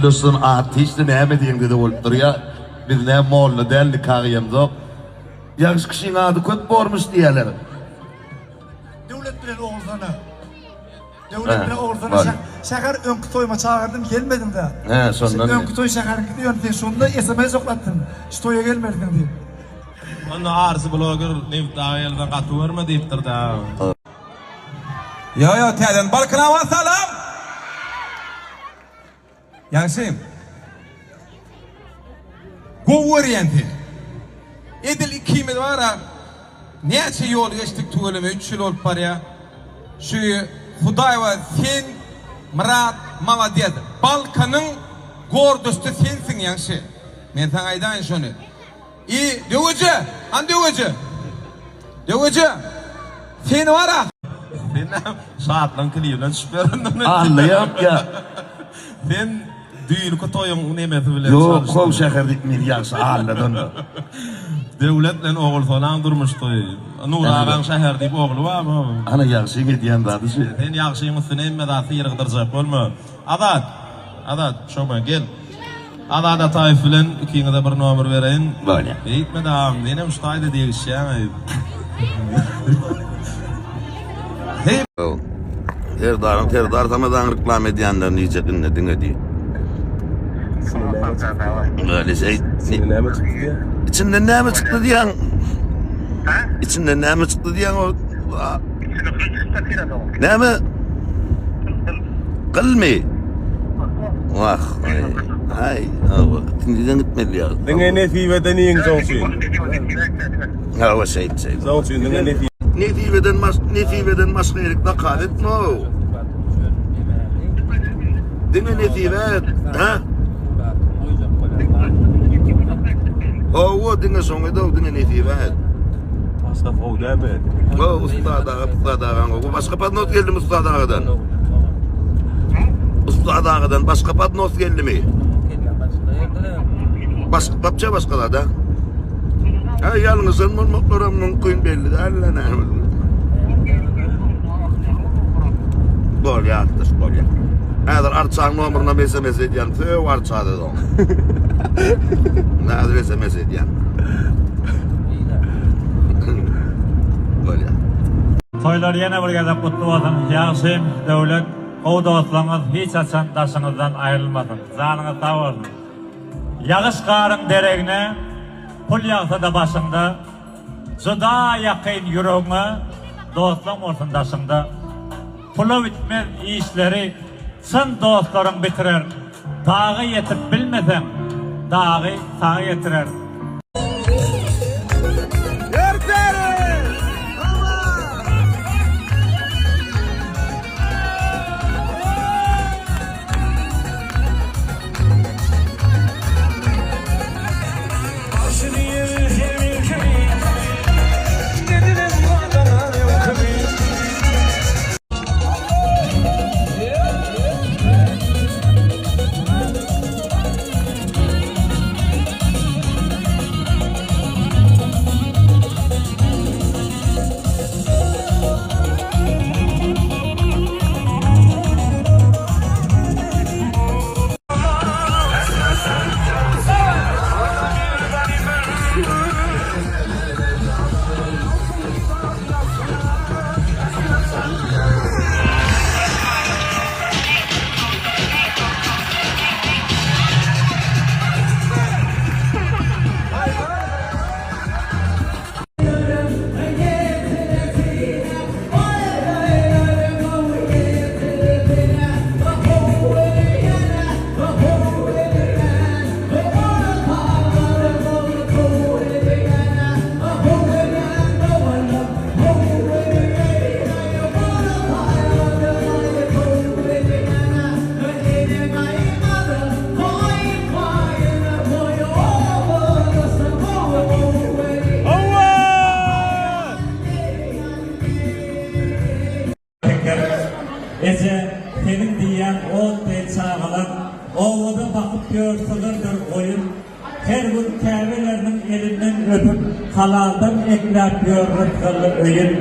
Dostum artist näme diýeňde-de bolup durýa. Biz nä molla däl nika gyýamzok. Ýagşy kişiň ady köp bormuş diýýäler. Döwlet bilen Ogulsona. Döwlet bilen Ogulsona şäher öňki toýuma çagyrdym gelmediňdä. Hä şondan. Öňki toý şäheriňkidi ýöne sen şonda sms oklatdyň şu toýa gelmelisiň diýip. Onda Arzy bloger Nebit aga gelsen gaty görme diýipdir-dä. Ýo ýo täzeden Balkanabat salam. Ýagşy. Gowy görýän seni. Edil ikimiz bara näçe ýol geçdik tüweleme üç ýyl bolup barýa. Şu Hudaýba sen Myrat malades. Balkanyň gordosty sensiň ýagşy. Men saňa aýdaýyn şony. I Döweje! Hany Döweje? Döweje! Seni bar-a! Sen näme Şatlygyň klibine düşüp ýörendiň? Alla ýok ýa. Sen düýnki toýuň nemesi bilen Ýok, how şäher diýip men ýagşy Alladan. Döwlet bilen Ogulsonaň durmuş toýy. Nury agaň şäher diýip ogly barmy? Ana ýagşyň edýän zady şu. Sen ýagşyň üstüne hemme zat syrygdyrjak bolma. Azat! Azat, şoma gel. Azat Ataýew bilen ikiňize bir nomer bereýin. Bolýa. Beýtme-de agam, senem şu taýda degişýäň-eý. Heý. Serdaryň Serdar Samadaň reklama edýänlerini diýjek indi diňe diý. Öyle şey. İçinden näme çykdy diýýä? İçinden näme çykdy diýýäň? İçinden näme çykdy diýýäň o? Näme? Gylmy? Wah, aý, aý, indiden gitmeli ýa. Diňe nesibeden iýiň soň üçin. Hawa, şeýt, şeýt. Soň üçin diňe nesip. Nesibeden baş, nesibeden başga ýerik zakaz etme. Diňe nesibe et, ha? Hawa, diňe şoňa da, diňe nesibe et. Başga gowy dälmi? Hawa, ussat aga, ussat agaň gowy. Başga podnos geldimi ussat agadan? Ussat agadan başga podnos geldimi? Başga, bapça başga zat, ha? Ha, ýalňyşan bolmaklaram mümkin belli däl, näme. Bolýar, atdaş, bolýar. Häzir Arçaň nomerine SMS edýän, söw Arça dedi oň. Häzir SMS edýän. Bolýar. Toýlar ýene bir gezek gutly bolsun Ýagşym, Döwlet, gowy dostlaryňyz hiç haçan daşyňyzdan aýrylmasyn. Janyňyz sag bolsun. Ýagyş garyň deregine pul ýagsada başyňda Juda ýakyn ýüregiňe dostlaň bolsun daşyňda. Pula bitmez işleri çyn dostlaryň bitirer. Daga ýetip bilmeseň dagy saňa getirer. Pikir, Eje, seniň diýýän ot deý çagalaň Obada bakyp ýör sygyrdyr goýun. Her gün käbeleriniň elinden öpüp, Halaldan ekläp ýör rysgally öýün.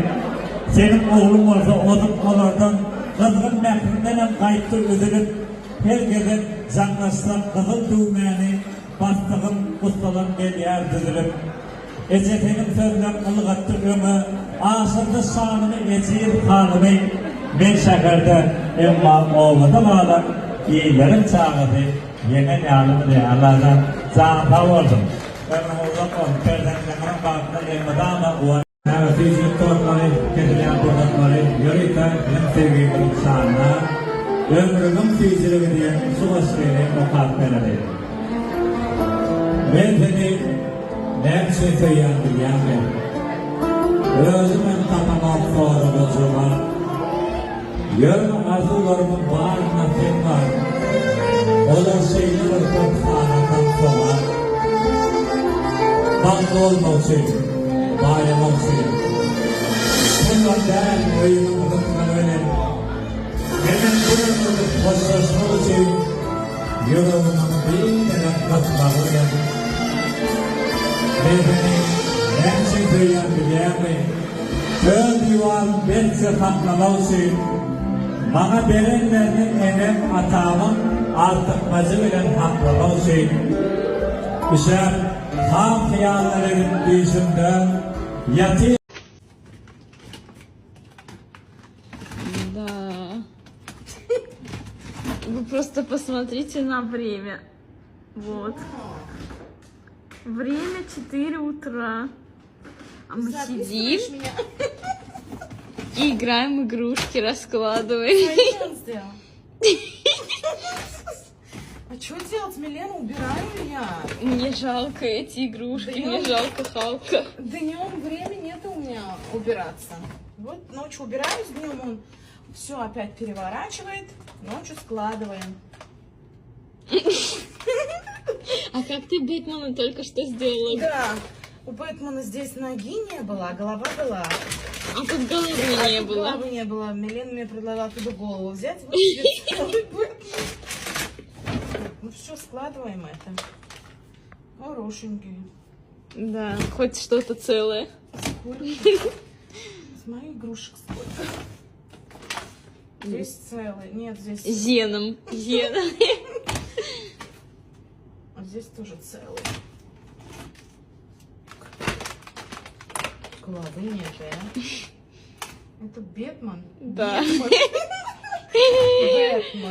Seniň ogluň bolsa ozup olardan, Gyzgyn mährindenem gaýtdy üzülip. Her gezek jaňlaşsak gyzyl düwmäni basdygym gussalar gelýär düzülip. Eje seniň sözleň ylgatdy öňe, aşyrdy şanymy ejiz hanymy. Men şäherde, emma obada galan illeriň çagasy ýeňen ýalymydy. Allajan janyň sag bolsun, ömrüň uzak bolsun, perzentleriňiziň bagtyna elmydama guwan. Täze süýjülik tortlary kesilýän pursatlary ýörite biziň söýgimiziň şanyna Ömrümiň süýjüligi diýen şu goşgyny okap bereli. Men seni näme üçin söýýän bilýäňmi? Özümem tapamok soraga jogap. Ýöne arzuwlarymyň barynda sen bar. Olar şeýle bir köp sanasaň sogap. Bagtly bolmak üçin, baýamak üçin. Pullar däl öýümiň rysgaly bilen. Menem bir ömürlik hoşlaşmak üçin ýüregimiň biderek gysmagy bilen. Men seni näme üçin söýýän bilýäňmi? Öz diwaryny berkje saklamak üçin maňa berenlerini enem atamyň artykmajy bilen haklamak üçin üşäp ham hyýallar edip düýşümde ýatyr Да. Вы просто посмотрите на время. Вот. Время 4 утра. А мы сидим и играем игрушки, раскладываем. сделал? А что делать, Милена? Убираю я. Мне жалко эти игрушки, мне жалко Халка. Днем времени нет у меня убираться. Вот ночью убираюсь, днем он все опять переворачивает, ночью складываем. А как ты Бэтмена только что сделала? Да, у Бэтмена здесь ноги не было, а голова была. А тут головы А не тут было. Головы не было. Милена мне предлагала оттуда голову взять. Вот тебе целый Бэтмен. Ну все, складываем это. Хорошенький. Да, хоть что-то целое. Сколько? С моих игрушек сколько? Здесь целый. Нет, здесь... Зеном. Зеном. А здесь тоже целый. Головы нет, э? Это Бетман? Да. Бэтмен.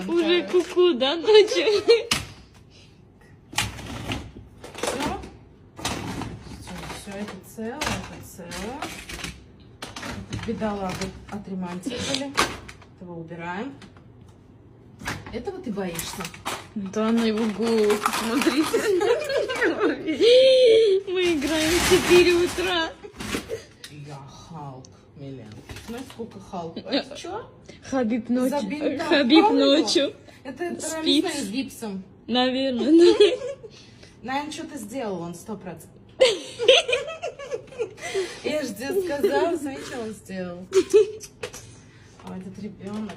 Уже короче. куку, да, ночью? Все? Все, все, это целое, это целое. Это бедолагу отремонтировали. Этого убираем. Этого ты боишься? Да, на его голову, посмотрите. Мы играем в 4 утра. Я Халк, Милен. Смотри, сколько Халк. Это что? Хабиб ночью. Забинтовал Хабиб его? ночью. Это, это Спит. наверное, с гипсом. Наверное. Наверное, что-то сделал он, 100%. Я же тебе сказала, смотри, что он сделал. А этот ребенок.